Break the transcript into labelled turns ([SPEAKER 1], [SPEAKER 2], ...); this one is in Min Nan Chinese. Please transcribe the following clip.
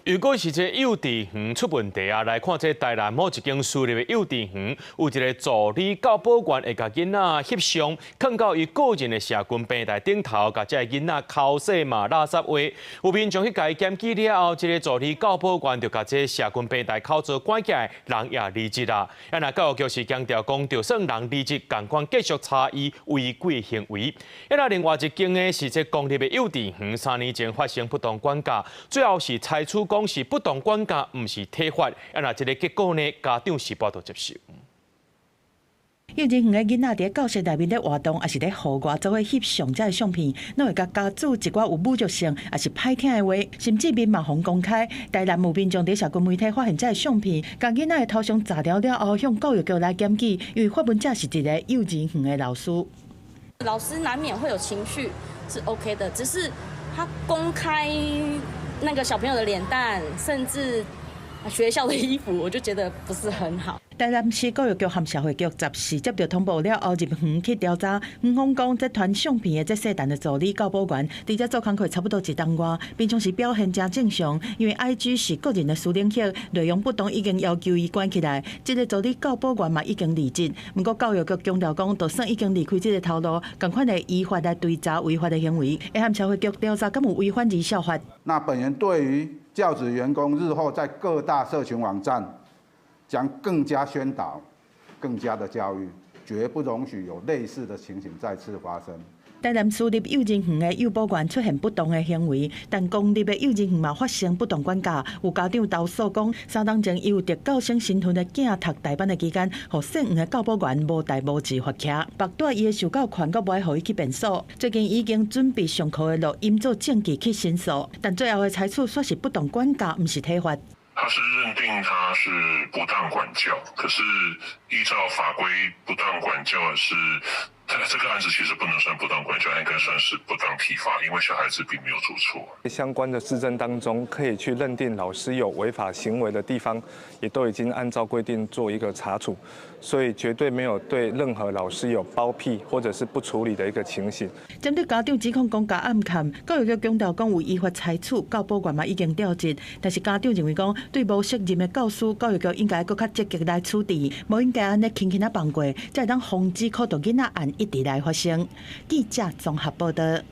[SPEAKER 1] 如果是這幼稚園出問題啊，來看這台南某一間私立的幼稚園，有一个助理教保員會共囡仔翕相，囥到伊個人的社群平台頂頭，共這个囡仔剾洗罵垃圾話。有民眾去共伊檢舉了後，這个助理教保員就共這社群平台口座關起來，人也離職啦。啊，若教育局是強調講，就算人離職，仝款繼續查伊違規行為。啊，若另外一間呢是這公立的幼稚園，3年前發生不當管教，最後是採取講是不當管教，毋是體罰。啊，若這个結果呢，家長是無法度接受。
[SPEAKER 2] 幼稚園的囡仔佇教室內面咧活動，抑是咧戶外做伙翕相，這个相片，攏會共加註一寡有侮辱性，抑是歹聽的話，甚至面嘛予公開。台南有民眾佇社群媒體發現這个相片，共囡仔的頭像齧掉了後，向教育局來檢舉，因為發文者是一个幼稚園的老師。
[SPEAKER 3] 老師難免會有情緒，是 OK 的，只是他公開那個小朋友的臉蛋，甚至學校的衣服，我就覺得不是很好。
[SPEAKER 2] 台南市教育局和社會局10時接到通報了後，入園去調查。園方講，這傳相片的這姓陳的助理教保員，佇遮做工課差不多一冬外，平常時表現誠正常。因為 IG 是個人的私領域，內容不當已經要求伊關起來。這个助理教保員嘛已經離職。毋過教育局強調講，就算已經離開這个頭路，仝款會依法來追查違法的行為。會和社會局調查，敢有違反兒少法。
[SPEAKER 4] 那本人對於教職員工日後在各大社群網站，將更加宣導，更加的教育，絕不容許有類似的情形再次發生。
[SPEAKER 2] 台南私立幼稚園的幼保員出現不當的行為，但公立的幼稚園嘛發生不當管教。有家長投訴講，3冬前伊有特教生身份的囝讀大班的期間，予姓黃的教保員無代無誌罰徛，縛帶伊的受教權，閣無愛予伊去便所。最近已經準備上課的錄音做證據去申訴，但最後的裁處煞是不當管教，毋是體罰。
[SPEAKER 5] 他是認定他是不當管教，可是依照法規，不當管教是，這個案子其實不能算不當管教，應該算是不當體罰，因為小孩子並沒有做錯。
[SPEAKER 6] 相關的事證當中，可以去認定老師有違法行為的地方，也都已經按照規定做一個查處，所以絕對沒有對任何老師有包庇或者是不處理的一個情形。
[SPEAKER 2] 針對家長指控講共暗崁，教育局強調講有依法裁處，教保員嘛已經調職，但是家長認為講對無責任的教師，教育局應該閣較積極來處置，無應該按呢輕輕仔放過，才會當防止苦毒囡仔案一直來發生。記者綜合報道。